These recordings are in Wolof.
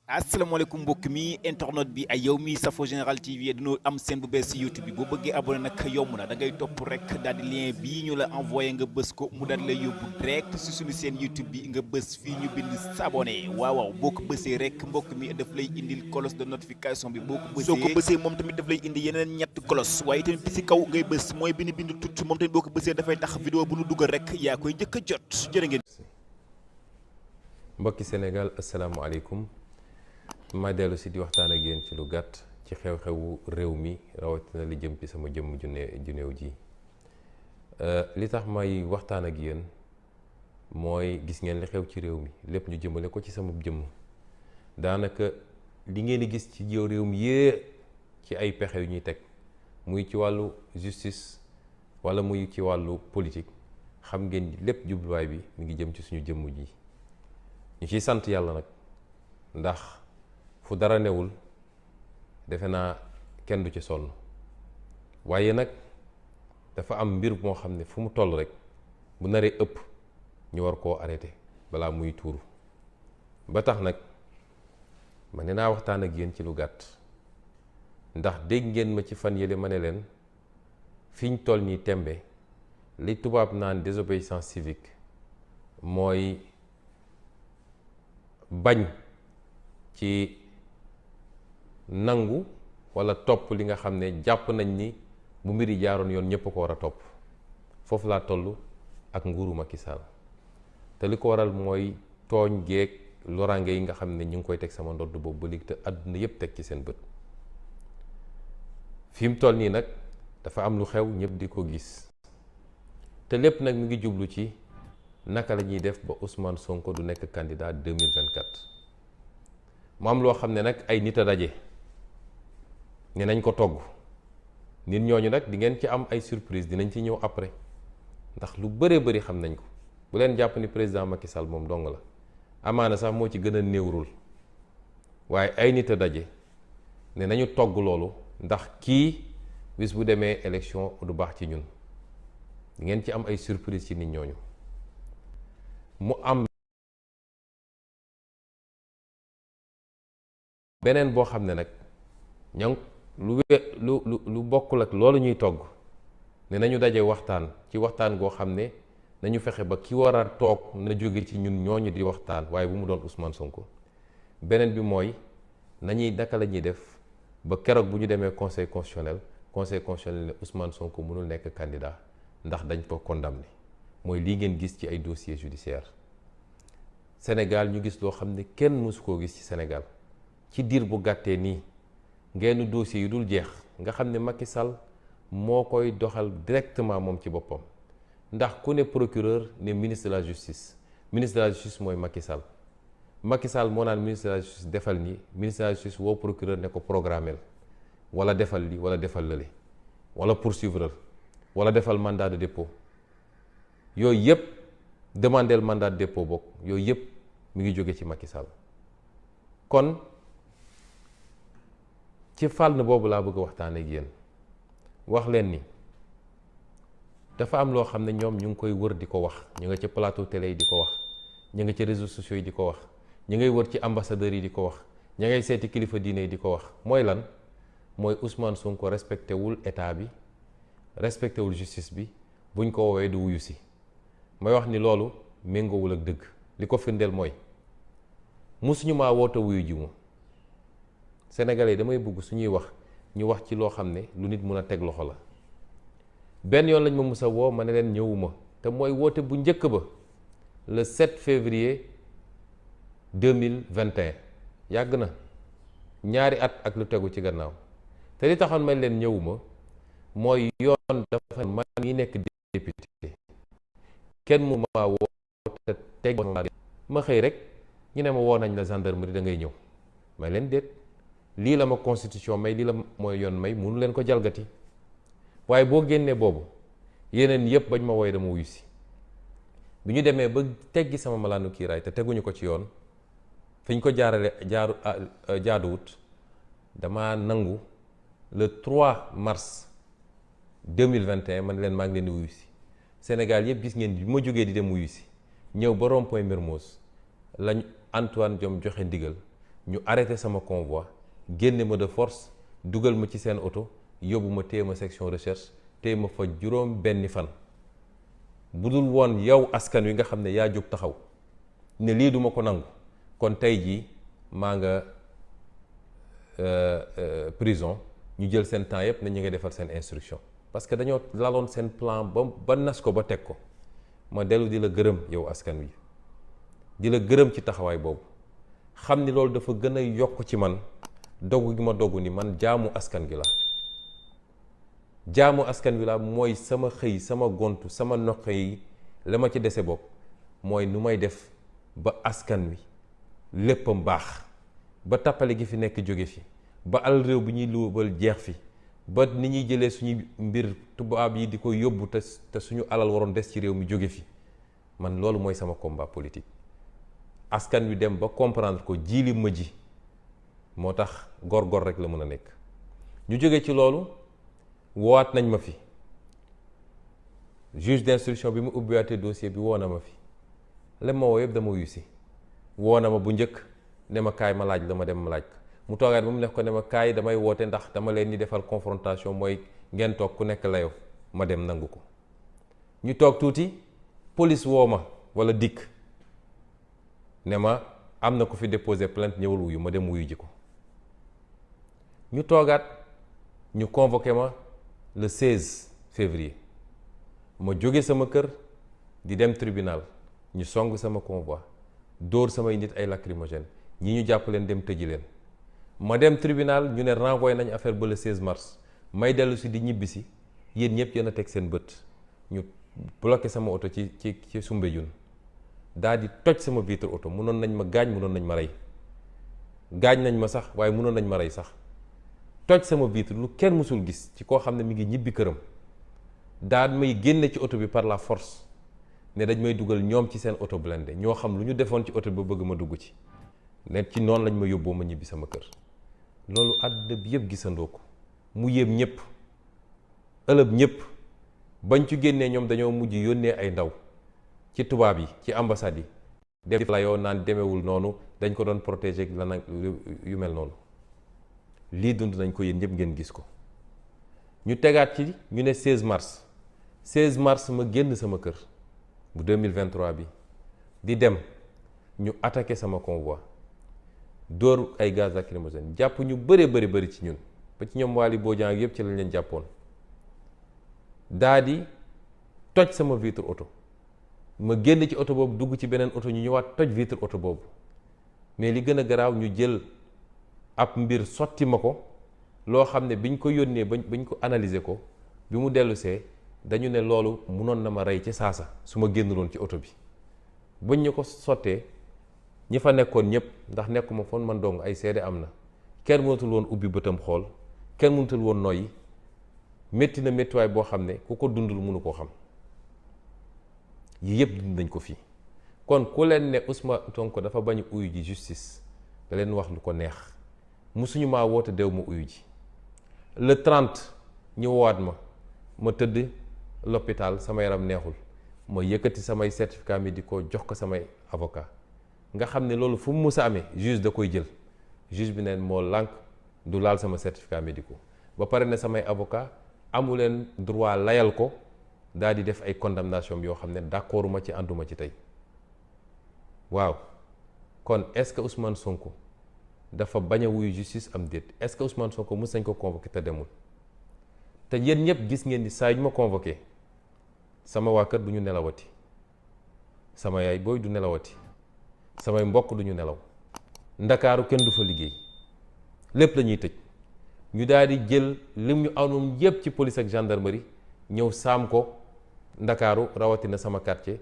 asalaamaaleykum mbokk mi internet bi ay yow mi safo Général TV dañoo am seen bu bees si YouTube bi boo bëggee abonné nag yomb na da ngay topp rek daal di lien bii ñu la envoyé nga bës ko mu daal di lay yóbbu direct si suñu seen YouTube bi nga bës fii ñu bind s'abonné waaw boo ko bësee rek mbokk mi daf lay indil cloche de notification bi boo ko bësee soo ko bësee moom tamit daf lay indi yeneen ñetti cloche waaye tamit bi si kaw ngay bës mooy bind tut moom tamit boo ko bësee dafay tax vidéo bu nu dugal rek yaa koy njëkk a jot jërë ngeen. mbokki Sénégal asalaamaaleykum ma dellu si di waxtaan ak yéen ci lu gàtt ci xew-xewu réew mi rawatina li jëm ci sama jëmm ju néew ji li tax may waxtaan ak yéen mooy gis ngeen li xew ci réew mi lépp ñu jëmale ko ci sama jëmm daanaka li ngeen di gis ci jiw réew mi yée ci ay pexe yu ñuy teg muy ci wàllu justice wala muy ci wàllu politique xam ngeen lépp jubluwaay bi mi ngi jëm ci suñu jëmm ji ñu ciy sant yàlla nag ndax fu dara newul defe naa kenn du ci sonn waaye nag dafa am mbir moo xam ne fu mu toll rek bu naree ëpp ñu war koo arrêté balaa muy tuuru ba tax nag ma ne naa waxtaan ak yéen ci lu gàtt ndax dégg ngeen ma ci fan yële ma ne leen fiñ toll nii tembe li tubaab naan désobéissance civique mooy bañ ci nangu walla topp li nga xam ne jàpp nañ ni bu mbir yi jaaroon yoon ñëpp ko war a topp foofu laa toll ak nguuru Macky Sall te li ko waral mooy tooñ geeg loraange yi nga xam ne ñu ngi koy teg sama ndodd boobu ba léegi te àdduna yëpp teg ci seen bët fi mu toll nii nag dafa am lu xew ñëpp di ko gis te lépp nag mi ngi jublu ci naka la ñuy def ba Ousmane Sonko du nekk candidat 2024 mu am loo xam ne nag ay nit a daje ne nañ ko togg nit ñooñu nag di ngeen ci am ay surprise dinañ ci ñëw après ndax lu bëree bëri xam nañ ko bu leen jàpp ni président Macky Sall moom dong la amaana sax moo ci gën a néewrul waaye ay nit a daje ne nañu togg loolu ndax kii bis bu demee élection du baax ci ñun di ngeen ci am ay surprise ci nit ñooñu mu am beneen boo xam ne nag ña lu bokkul ak loolu ñuy togg ne nañu daje waxtaan ci waxtaan goo xam ne nañu fexe ba ki war a toog na jóge ci ñun ñooñu di waxtaan waaye bu mu doon Ousmane Sonko beneen bi mooy nañuy naka la ñuy def ba keroog bu ñu demee conseil constitutionnel ne Ousmane Sonko mënul nekk candidat ndax dañ ko condamné mooy lii ngeen gis ci ay dossier judiciaire Sénégal ñu gis loo xam ne kenn mësu koo gis ci Sénégal ci diir bu gàttee nii ngeen dossier yu dul jeex nga xam ne Macky Sall moo koy doxal directement moom ci boppam ndax ku ne procureur ne ministre de la justice mooy Macky Sall Macky Sall moo naan ministre de la justice defal nii ministre de la justice woo procureur ne ko programmel wala defal li wala defal lële wala poursuivre wala defal mandat de dépôt yooyu yëpp demandeel mandat de dépôt bokk yooyu yëpp mi ngi jóge ci Macky Sall kon ci fànn boobu laa bëgg a waxtaan ak yéen wax leen ni dafa am loo xam ne ñoom ñu ngi koy wër di ko wax ñu nga ci plateau télé yi di ko wax ñu nga ci réseaux sociaux yi di ko wax ñu ngay wër ci ambassadeurs yi di ko wax ñu ngay seeti kilifa diine yi di ko wax mooy lan mooy Ousmane Sonko respecté wul état bi respecté wul justice bi buñ ko woowee du wuyu si may wax ni loolu méngoowul ak dëgg li ko firndeel mooy musuñu maa woote wuyu ji ma Sénégalais yi damay bëgg suñuy wax ñu wax ci loo xam ne lu nit mun a teg loxo la benn yoon lañ ma mus a woo ma ne leen ñëwuma te mooy woote bu njëkk ba le 7 février 2021 yàgg na ñaari at ak lu tegu ci gannaaw te li taxoon may leen ñëwuma mooy yoon dafa man ngi nekk député kenn mu ma woo te teg ma xëy rek ñu ne ma woo nañ la gendarmerie da ngay ñëw may leen déet lii la ma constitution may lii la mooy yoon may munu leen ko jalgati waaye boo génnee boobu yeneen yëpp bañ ma woy dama wuyu si bi ñu demee ba teggi sama malaanu kiiraay te teguñu ko ci yoon fi ñu ko jaaduwut dama nangu le 3 mars 2021 man leen maa ngi leen di wuyu si Sénégal yëpp gis ngeen bi ma jógee di dem wuyu si ñëw ba rond-point Mermoz lañ Antoine Diome joxe ndigal ñu arrêté sama convoi génne ma de force dugal ma ci seen oto yóbbu ma téye ma section recherche téye ma fa juróom benni fan. bu dul woon yow askan wi nga xam ne yaa jóg taxaw ne lii duma ko nangu kon tey jii maa nga prison ñu jël seen temps yëpp ne ñu ngi defar seen instruction parce que dañoo laloon seen plan ba nas ko ba teg ko. ma dellu di la gërëm yow askan wi di la gërëm ci taxawaay boobu xam ni loolu dafa gën a yokk ci man dogu gi ma dogu ni man jaamu askan gi la jaamu askan wi la mooy sama xëy sama gontu sama noqe yi la ma ci dese bopp mooy nu may def ba askan wi léppam baax ba tappale gi fi nekk jóge fi ba alal réew bi ñuy luubal jeex fi ba ni ñuy jëlee suñu mbir tubaab yi di ko yóbbu te suñu alal waroon des ci réew mi jóge fi man loolu mooy sama combat politique askan wi dem ba comprendre ko jiili ma ji moo tax góor-góor rek la mën a nekk. ñu jóge ci loolu woowaat nañ ma fi juge d'instruction bi mu ubbiwaatee dossier bi woo na ma fi lem ma woo yëpp dama wuyu si woo na ma bu njëkk ne ma kaay ma laaj la ma dem ma laaj ko mu toogaat ba mu nekk ko ne ma kaay damay woote ndax dama leen di defal confrontation mooy ngeen toog ku nekk layoo ma dem nangu ko. ñu toog tuuti police woo ma walla dikk ne ma am na ko fi déposé plainte ñëwul wuyu ma dem wuyu ji ko. ñu toogaat ñu convoqué ma le 16 février ma jóge sama kër di dem tribunal ñu song sama convoi dóor samay nit ay lacrymogène ñi ñu jàpp leen dem tëji leen. ma dem tribunal ñu ne renvoyé nañ affaire ba le 16 mars may dellu si di ñibbi si yéen ñëpp yéen a teg seen bët ñu bloqué sama oto ci Soumbédioune daal di toj sama vitre oto mënoon nañ ma gaañ mënoon nañ ma rey gaañ nañ ma sax waaye mënoon nañ ma rey sax toj sama vitre lu kenn mësul gis ci koo xam ne mi ngi ñibbi këram daal may génne ci oto bi par la force ne dañ may dugal ñoom ci seen oto blindé ñoo xam lu ñu defoon ci oto bi ba bëgg ma dugg ci ne ci noonu lañ ma yóbboo ma ñibbi sama kër. loolu àdduna bi yëpp gisandoo ko mu yéem ñëpp ëlëb ñëpp bañ ci génnee ñoom dañoo mujj yónnee ay ndaw ci tubaab yi ci ambassade yi def la yoo naan demewul noonu dañ ko doon protéger la nag yu mel noonu lii dund nañ ko yéen ñëpp ngeen gis ko. ñu tegaat ci ñu ne 16 mars ma génn sama kër bu 2023 bi di dem ñu attaqué sama convoi dóor ay gaz lacrymogène jàpp ñu bëri ci ñun ba ci ñoom Waly Bodian yëpp ci lañ leen jàppoon daa di toj sama vitre oto ma génn ci oto boobu dugg ci beneen oto ñu ñëwaat toj vitre oto boobu mais li gën a garaaw ñu jël ab mbir sotti ma ko loo xam ne biñ ko yónnee bañ ko analyser ko bi mu dellusee dañu ne loolu munoon na ma rey ci saasa su ma génnuloon ci oto bi bañ ñu ko sottee ñi fa nekkoon ñëpp ndax nekkuma foon man dong ay seede am na kenn mënatul woon ubbi bëtam xool kenn mënatul woon noyyi métti na méttiwaay boo xam ne ku ko dundul mënu koo xam yii yëpp dund nañ ko fii. kon ku leen ne Ousmane Sonko dafa bañ uyu ji justice da leen wax lu ko neex musuñu maa woote dew ma uyu ji le 30 ñu woowaat ma tëdd l'hôpital sama yaram neexul ma yëkkati samay certificat médicaux jox ko samay avocat nga xam ne loolu fu mu mus a amee juge da koy jël juge bi neen moo lànk du laal sama certificat médicaux ba pare ne samay avocat amu leen droit layal ko daal di def ay condamnation yoo xam ne d'accorduma ci ànduma ci tey waaw kon est-ce que Ousmane Sonko dafa bañ a wuyu justice am déet est-ce que Ousmane Sonko mës nañ ko convoqué te demul te yéen ñëpp gis ngeen ni saa yu ma convoqué sama waa kër du ñu nelawati sama yaay booy du nelawati samay mbokk du ñu nelaw ndakaaru kenn du fa liggéey lépp la ñuy tëj ñu daal di jël lim ñu amoon yépp ci police ak gendarmerie ñëw saam ko ndakaaru rawatina sama quartier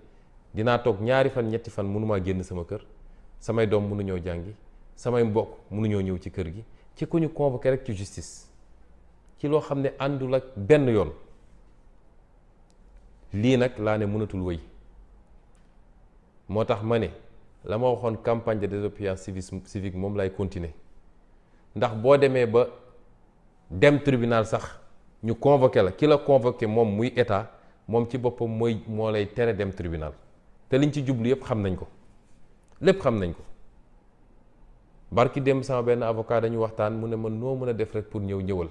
dinaa toog ñaari fan ñetti fan mënumaa génn sama kër samay doom mënuñoo jàngi samay mbokk mënuñoo ñëw ci kër gi ci ku ñu convoqué rek ci justice ci loo xam ne àndul ak benn yoon lii nag laa ne mënatul wëy moo tax ma ne la ma waxoon campagne de désobéissance civique moom lay continuer ndax boo demee ba dem tribunal sax ñu convoqué la ki la convoqué moom muy état moom ci boppam moo lay tere dem tribunal te liñ ci jublu yépp xam nañ ko lépp xam nañ ko barki dem sama benn avocat dañu waxtaan mu ne ma noo mën a def rek pour ñëwal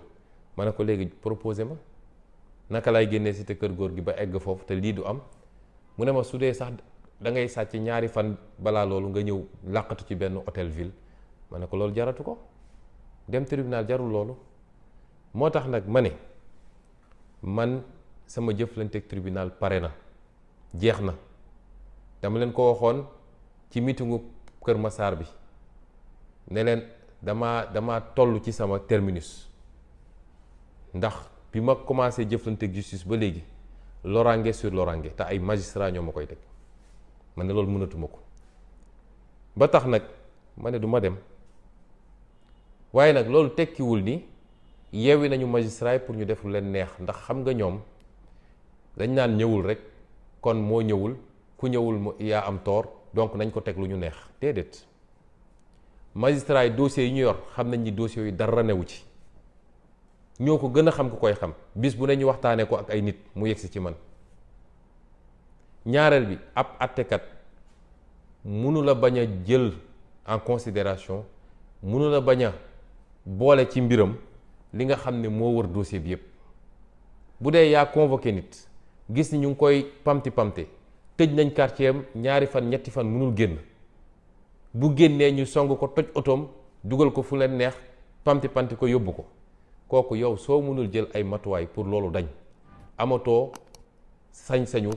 ma ne ko léegi proposé ma naka laay génnee cité kër góor gi ba egg foofu te lii du am mu ne ma su dee sax da ngay sàcc ñaari fan balaa loolu nga ñëw làqatu ci benn hôtel ville ma ne ko loolu jaratu ko dem tribunal jarul loolu. moo tax nag ma ne man sama jëflanteeg tribunal pare na jeex na dama leen ko waxoon ci meetingu Kër Massar bi ne leen dama toll ci sama terminus ndax bi ma commencé jëflanteeg justice ba léegi loraange sur loraange te ay magistrat ñoo ma koy teg man ne loolu mënatuma ko ba tax nag ma ne du ma dem waaye nag loolu tekkiwul ni yeewi nañu magistrat pour ñu def lu leen neex ndax xam nga ñoom dañ naan ñëwul rek kon moo ñëwul ku ñëwul yaa am tort donc nañ ko teg lu ñu neex déedéet magistrat yi dossiers yi ñu yor xam nañ ni dossiers yi dara newu ci ñoo ko gën a xam ku koy xam bis bu ne ñu waxtaanee ko ak ay nit mu yegsi ci man ñaareel bi ab attekat mënu la bañ a jël en considération mënu la bañ a boole ci mbiram li nga xam ne moo wër dossier bi yépp bu dee yaa convoqué nit gis ni ñu ngi koy pamti tëj nañ quartier am ñaari fan ñetti fan mënul génn bu génnee ñu song ko toj otoom dugal ko fu leen neex pamti ko yóbbu ko kooku yow soo mënul jël ay matuwaay pour loolu dañ amatoo sañ-sañu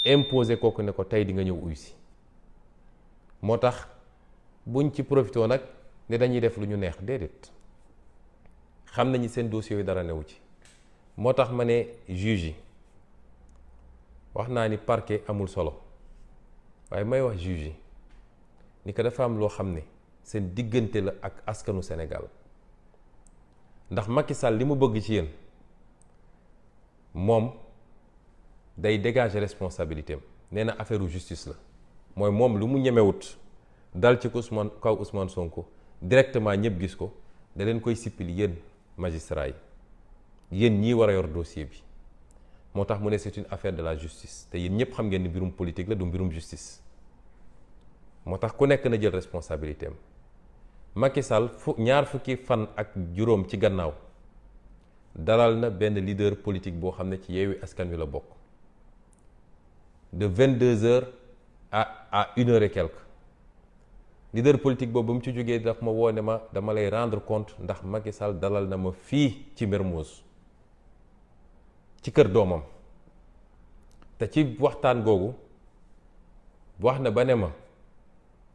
imposer kooku ne ko tey di nga ñëw uy si moo tax buñ ci profité nag ne dañuy def lu ñu neex déedéet xam nañu seen dossier yi dara newu ci moo tax ma ne juge yi wax naa ni parquet amul solo waaye may wax juge yi ni ko dafa am loo xam ne seen diggante la ak askanu Sénégal ndax Macky Sall li mu bëgg ci yéen moom day dégager responsabilité am nee na affaire justice la mooy moom lu mu ñemewut dal ci kaw Ousmane Sonko directement ñëpp gis ko da leen koy sippili yéen magistrat yi yéen ñii war a yor dossier bi moo tax mu ne c'est une affaire de la justice te yéen ñëpp xam ngeen ni mbirum politique la du mbirum justice moo tax ku nekk na jël responsabilité am Macky Sall ñaar fukki fan ak juróom ci gannaaw dalal na benn leader politique boo xam ne ci Yewwi Askan Wi la bokk de 22h à 1h et quelques leader politique boobu ba mu ci jógee daf ma woo ne ma dama lay rendre compte ndax Macky Sall dalal na ma fii ci Mermoz ci kër doomam te ci waxtaan googu wax na ba ne ma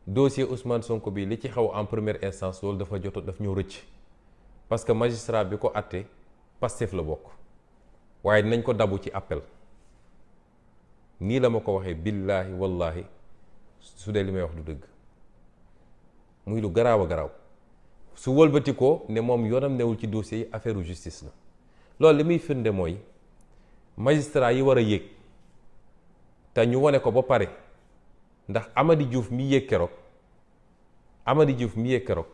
dossier Ousmane Sonko bi li ci xaw en première instance loolu daf ñëw rëcc parce que magistrat bi ko àtte Pastef la bokk waaye dinañ ko dabu ci appel nii la ma ko waxee billaahi wallaahi su dee li may wax du dëgg muy lu garaaw a garaaw su wëlbati ko ne moom yoonam newul ci dossier yi affaire justice la loolu li muy firnde mooy magistrat yi war a yéeg te ñu wane ko ba pare ndax Amady Diouf mi yéeg keroog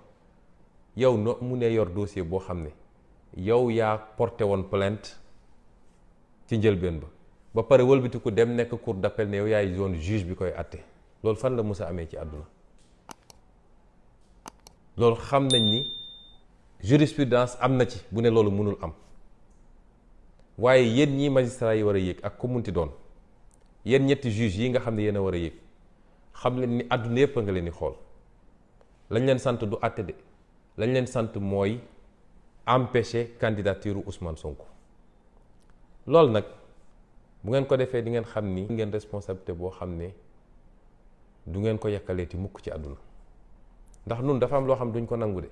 yow no mu ne yor dossier boo xam ne yow yaa porté woon plainte ci njëlbeen ba pare wëlbati ko dem nekk cour d'appel ne yow yaay zone juge bi koy àtte loolu fan la mës a amee ci àdduna loolu xam nañ ni jurisprudence am na ci bu ne loolu mënul am waaye yéen ñii magistrat yi war a yéeg ak ku munti doon yéen ñetti juge yi nga xam ne yéen a war a yéeg xam leen ni àdduna yépp a nga leen di xool lañ leen sant du àtte de lañ leen sant mooy empêcher candidature Ousmane Sonko loolu nag bu ngeen ko defee di ngeen xam ni ngeen responsabilité boo xam ne du ngeen ko yakkaleeti mukk ci àdduna ndax nun dafa am loo xam duñ ko nangu de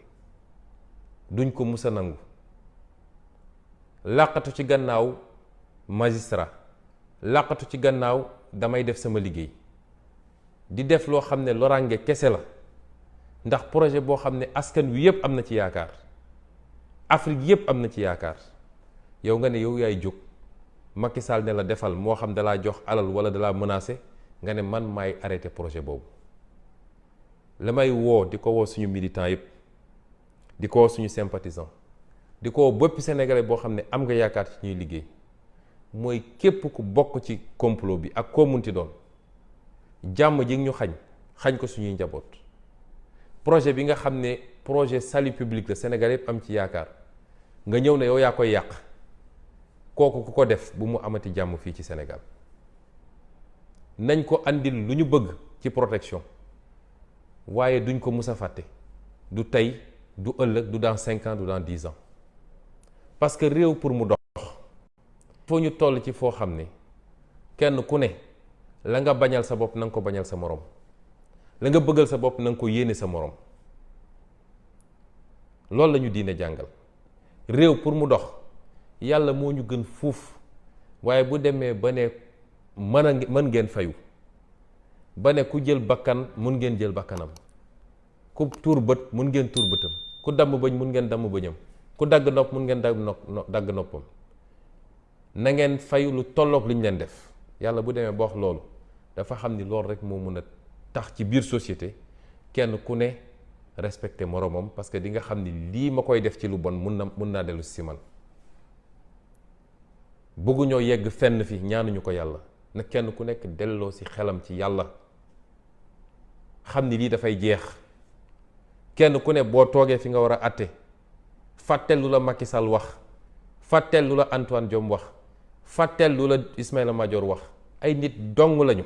duñ ko mus a nangu làqatu ci gannaaw magistrat làqatu ci gannaaw damay def sama liggéey di def loo xam ne loraange kese la ndax projet boo xam ne askan wi yépp am na ci yaakaar Afrique yépp am na ci yaakaar yow nga ne yow yaay jóg Macky Sall ne la defal moo xam dalaa jox alal wala dalaa menacé nga ne man maay arrêté projet boobu la may woo di ko woo suñu militant yépp di ko woo suñu sympathisant di ko woo bépp sénégalais boo xam ne am nga yaakaar ci ñuy liggéey mooy képp ku bokk ci complot bi ak koo munti doon jàmm ji ñu xañ ko suñuy njaboot projet bi nga xam ne projet salut public la Sénégal yëpp am ci yaakaar nga ñëw ne yow yaa koy yàq kooku ku ko def bu mu amati jàmm fii ci Sénégal. nañ ko andil lu ñu bëgg ci protection waaye duñ ko mus a fàtte du tey du ëllëg du dans 5 ans du dans 10 ans parce que réew pour mu dox foo ñu toll ci foo xam ne kenn ku ne la nga bañal sa bopp na nga ko bañal sa morom la nga bëggal sa bopp na nga ko yéene sa morom loolu la ñu diine jàngal. réew pour mu dox yàlla moo ñu gën fuuf waaye bu demee ba ne mën ngeen fayu ba ne ku jël bakkan mun ngeen jël bakkanam ku tuur bët mun ngeen tuur bëtam ku damm bëñ mun ngeen damm bëñam ku dagg nopp mun ngeen dagg noppam na ngeen fayu lu tolloog li ñu leen def. yàlla bu demee ba wax loolu dafa xam ni loolu rek moo mën a tax ci biir société kenn ku ne respecté moromam parce que di nga xam ni lii ma koy def ci lu bon mun naa dellu si man. bëgguñoo yegg fenn fi ñaanuñu ko yàlla na kenn ku nekk delloo si xelam ci yàlla xam ni lii dafay jeex kenn ku ne boo toogee fi nga war a àtte fàtteel lu la Macky Sall wax fàtteel lu la Antoine Diome wax fàtteel lu la Ismaïla Madior wax ay nit dong lañu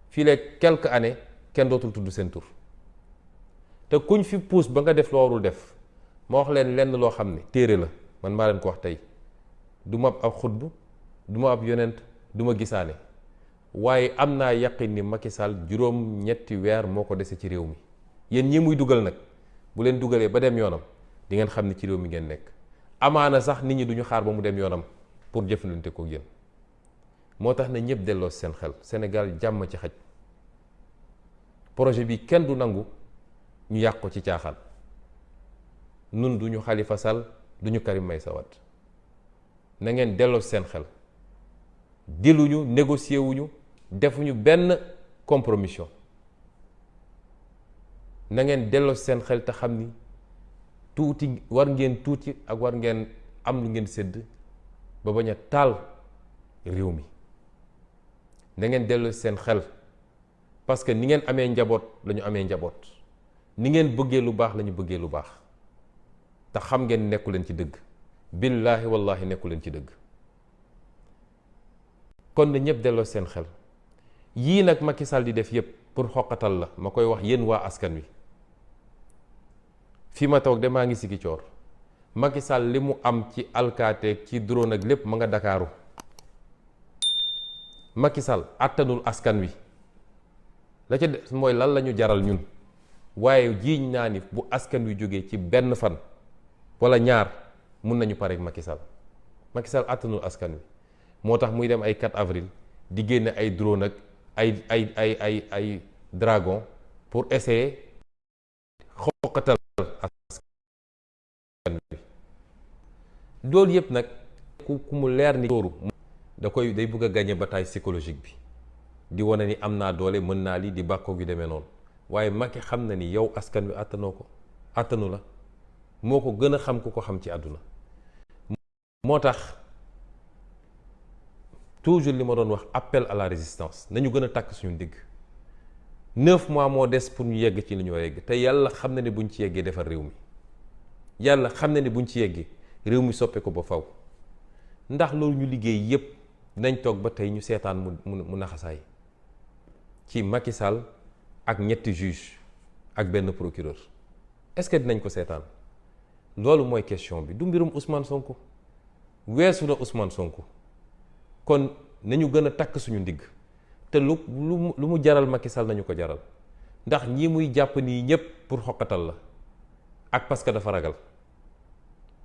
fii les quelques années kenn dootul tudd seen tur te kuñ fi puus ba nga def loo warul def ma wax leen lenn loo xam ne téere la man maa leen ko wax tey du ma ab xutbu du ma ab yonent du ma gisaane waaye am naa yaqin ni Macky Sall juróom-ñetti weer moo ko dese ci réew mi yéen ñi muy dugal nag bu leen dugalee ba dem yoonam di ngeen xam ni ci réew mi ngeen nekk amaana sax nit ñi duñu xaar ba mu dem yoonam pour jëflante ko yéen moo tax na ñëpp delloo seen xel Sénégal jàmm ci xaj projet bi kenn du nangu ñu yàq ko ci caaxaan nun duñu Khalifa Sall duñu Karim Meïssa Wade na ngeen delloo seen xel diluñu négocier wuñu defuñu benn compromission na ngeen delloo seen xel te xam ni tuuti war ngeen tuuti ak war ngeen am lu ngeen sédd ba bañ a taal réew mi na ngeen delloo seen xel parce que ni ngeen amee njaboot la ñu amee njaboot ni ngeen bëggee lu baax la ñu bëggee lu baax te xam ngeen nekku leen ci dëgg billaahi wallaahi nekku leen ci dëgg kon na ñëpp delloo seen xel yii nag Macky Sall di def yépp pour xoqatal la ma koy wax yéen waa askan wi fi ma toog de maa ngi sigi coor Macky Sall li mu am ci alkaateeg ci drone ak lépp ma nga Dakaaru Macky Sall àttanul askan wi la ca des mooy lan la ñu jaral ñun waaye jiiñ naa ni bu askan wi jógee ci benn fan wala ñaar mun nañu pare ak Macky Sall Macky Sall àttanul askan wi moo tax muy dem ay 4 avril di génne ay drone ak ay dragon pour essayer xoqatal askan wi loolu yëpp nag ku mu leer ni tóoru day bëgg a gagner bataille psychologique bi di wane ni am naa doole mën naa lii di bàkkoo gi demee noonu waaye Macky xam na ni yow askan wi àttanu la moo ko gën a xam ku ko xam ci àdduna moo tax toujours li ma doon wax appel à la résistance nañu gën a takk suñu ndigg 9 mois moo des pour ñu yegg ci li ñu war a yegg te yàlla xam na ne buñ ci yeggee defar réew mi yàlla xam na ne buñ ci yeggee réew mi soppe ko ba faw ndax loolu ñu liggéey yépp dinañ toog ba tey ñu seetaan mu naxasaay ci Macky Sall ak ñetti juge ak benn procureur est-ce que dinañ ko seetaan loolu mooy question bi du mbirum Ousmane Sonko weesu na Ousmane Sonko kon nañu gën a takk suñu ndigg te lu mu jaral Macky Sall nañu ko jaral ndax ñi muy jàpp nii ñépp pour xoqatal la ak parce que dafa ragal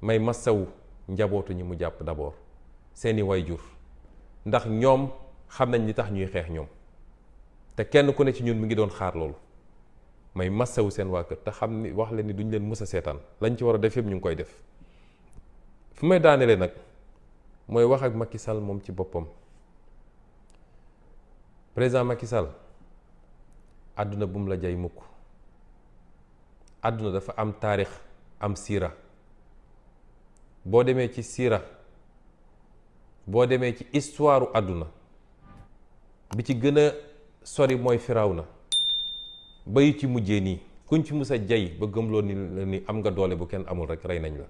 may massawu njabootu ñi mu jàpp d'abord seeni wayjur ndax ñoom xam nañ li tax ñuy xeex ñoom te kenn ku ne ci ñun mi ngi doon xaar loolu may massawu seen waa kër te xam ni wax leen ni duñ leen mës a seetaan lañ ci war a def yëpp ñu ngi koy def fu may daanelee nag mooy wax ak Macky Sall moom ci boppam président Macky Sall àdduna bu mu la jay mukk àdduna dafa am taarix am siira boo demee ci siira boo demee ci histoire àdduna bi ci gën a sori mooy Firawna ba yu ci mujjee nii kuñ ci mus a jay ba gëmloo ni am nga doole bu kenn amul rek rey nañ la.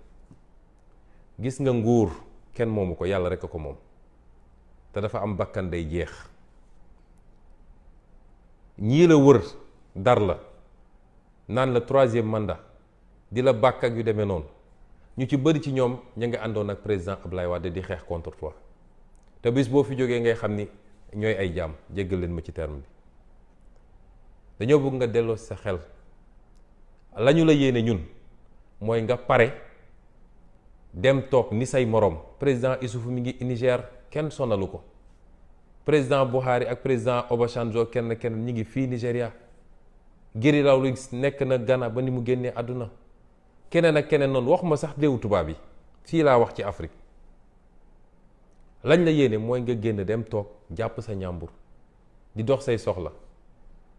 gis nga nguur kenn moomu ko, yàlla rek a ko moom te dafa am bakkan day jeex. ñii la wër dar la naan la 3e mandat di la bàkk ak yu demee noonu, ñu ci bëri ci ñoom ña nga àndoon ak président Abdoulaye Wade di xeex contre toi. te bis boo fi jógee ngay xam ni ñooy ay jaam, jéggal leen ma ci terme bi. dañoo bëgg nga delloo sa xel la ñu la yéene ñun mooy nga pare dem toog ni say morom. président Issoufou mi ngi Niger, kenn sonalu ko. président Buhari ak président Obasanjo kenn ñi ngi fii Nigéria. Guy Rawlings nekk na Ghana ba ni mu génnee àdduna. keneen ak keneen noonu, waxuma sax réewu tubaab yi, fii laa wax ci Afrique. lañ la yéene mooy nga génn dem toog jàpp sa ñàmbur di dox say soxla,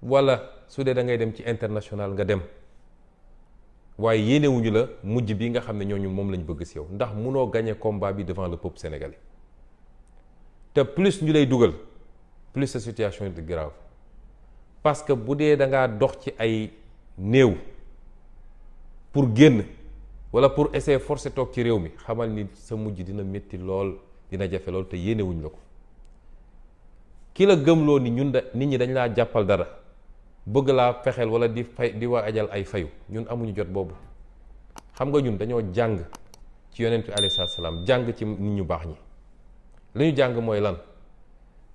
wala su dee da ngay dem ci international nga dem. waaye yéenewuñu la mujj bi nga xam ne ñooñu moom lañ bëgg si yow, ndax munoo gagner combat bi devant le peuple sénégalais. te plus ñu lay dugal plus sa situation est grave, parce que bu dee da ngaa dox ci ay néew pour génn wala pour essayer forcer toog ci réew mi, xamal ni sa mujj dina métti lool, dina jafe lool, te yéenewuñ la ko. ki la gëmloo ni nit ñi dañ laa jàppal dara bëgg laa fexeel wala di fay di waajal ay fayu, ñun amuñu jot boobu. xam nga ñun dañoo jàng ci yonent bi alayhi salaam, jàng ci nit ñu baax ñi. li ñu jàng mooy lan?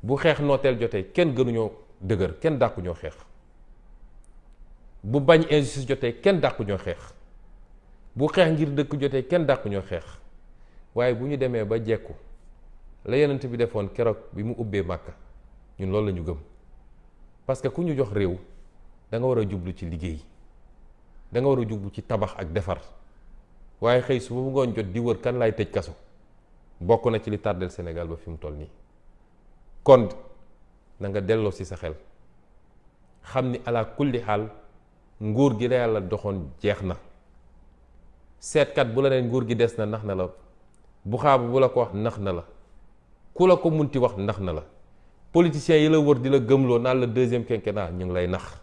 bu xeex nooteel jotee kenn gënuñoo dëgër, kenn dàquñoo xeex. bu bañ injustice jotee kenn dàquñoo xeex. bu xeex ngir dëkk jotee kenn dàquñoo xeex. waaye bu ñu demee ba jekku la yonent bi defoon keroog bi mu ubbee Màkka, ñun loolu la ñu gëm. parce que ku ñu jox réew da nga war a jublu ci liggéey, da nga war a jublu ci tabax ak defar. waaye xëy su bu ngoon jot di wër kan laay tëj kaso, bokk na ci li tardel Sénégal ba fi mu toll nii. kon na nga delloo si sa xel xam ni ala kulli xaal nguur gi la yàlla doxoon jeex na. seetkat bu la neen nguur gi des na nax na la, bu xaabu bu la ko wax nax na la, ku la ko munti wax nax na la. politiciens yi la wër di la gëmloo naan la 2e quinquennat ñu ngi lay nax.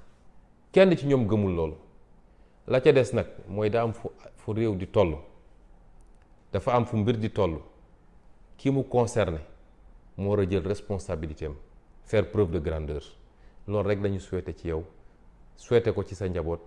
kenn ci ñoom gëmul loolu. la ca des nag mooy daa am fu réew di toll, dafa am fu mbir di toll. ki mu concerné moo war a jël responsabilité am, faire preuve de grandeur. loolu rek lañu souhaité ci yow, souhaité ko ci sa njaboot,